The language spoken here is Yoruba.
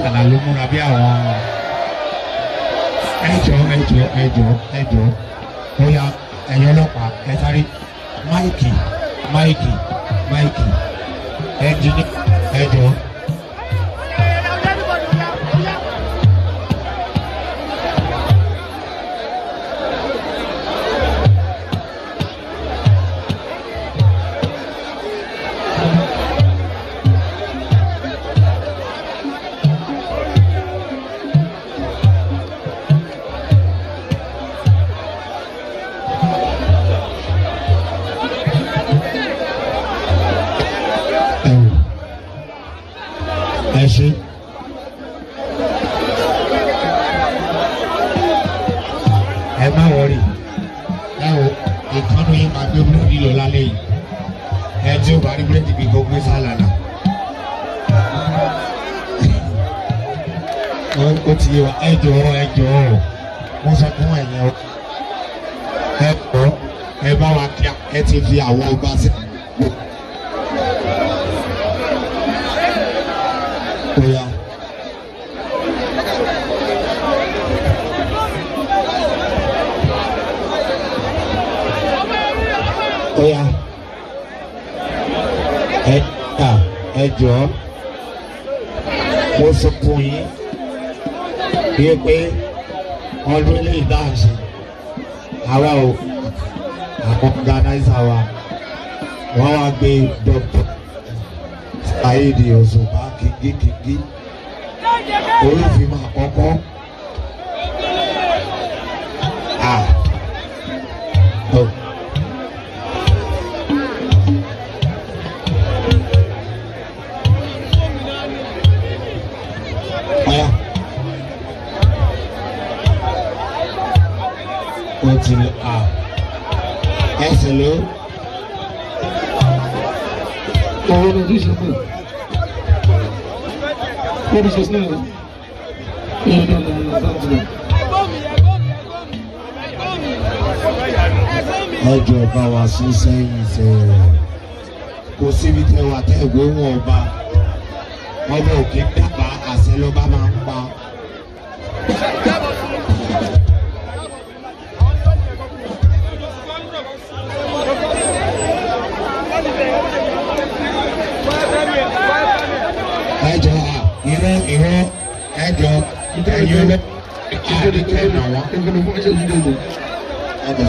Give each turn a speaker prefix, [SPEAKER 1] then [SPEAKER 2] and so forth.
[SPEAKER 1] Sálàlà ló múra bí àwọn ẹjọ ẹjọ ẹjọ ẹjọ bóyá ẹ̀yin ọlọ́pàá ẹ sáré máìkì máìkì máìkì ẹnjìní ẹjọ. Ẹ ṣe. Ẹ má wọrí, ẹ wo ìkànnì yìí máa gbé búrẹ́dì lọ lálẹ́ yìí. Ẹ tí ó bá rí búrẹ́dì bí kò gbé sálàlà. Ó ti yé wa, ẹ jọ̀ọ́ ẹ jọ̀ọ́, mo sọ fún ẹ̀yin o. Ẹ kọ́ ẹ bá wa kí ẹ ti fi àwọn ọba sí. Oya. Oya. Ẹ ta ẹ jọ̀ọ́. Mo sọ fún yín bí pé ọdún ilé ìdáhùn àwa o, àwọn organizer wa wọ́n wá gbé Dr. Saheed Òṣùpá kìngíkìngí olùfimọ àkọ́kọ́. Ah. Oh. Ọ̀yá. Ó ti lọ à ẹsẹ̀ ló.
[SPEAKER 2] Ọ̀rọ̀ náà ti ṣe pé. What is his name?
[SPEAKER 1] Ẹjọ́ bá wa sún sẹ́yìn sẹ́yìn. Kò síbi tẹ wà tẹ ìgbóhùn ọba. Ọba òkè dábàá àṣẹ lọ́ba máa ń pa. Ẹjọ́ ìrọ́ ìrọ́ ẹjọ́ ẹ̀yin ọlọ́ àdìkẹ́ nà wọ́n. Ẹjọ́.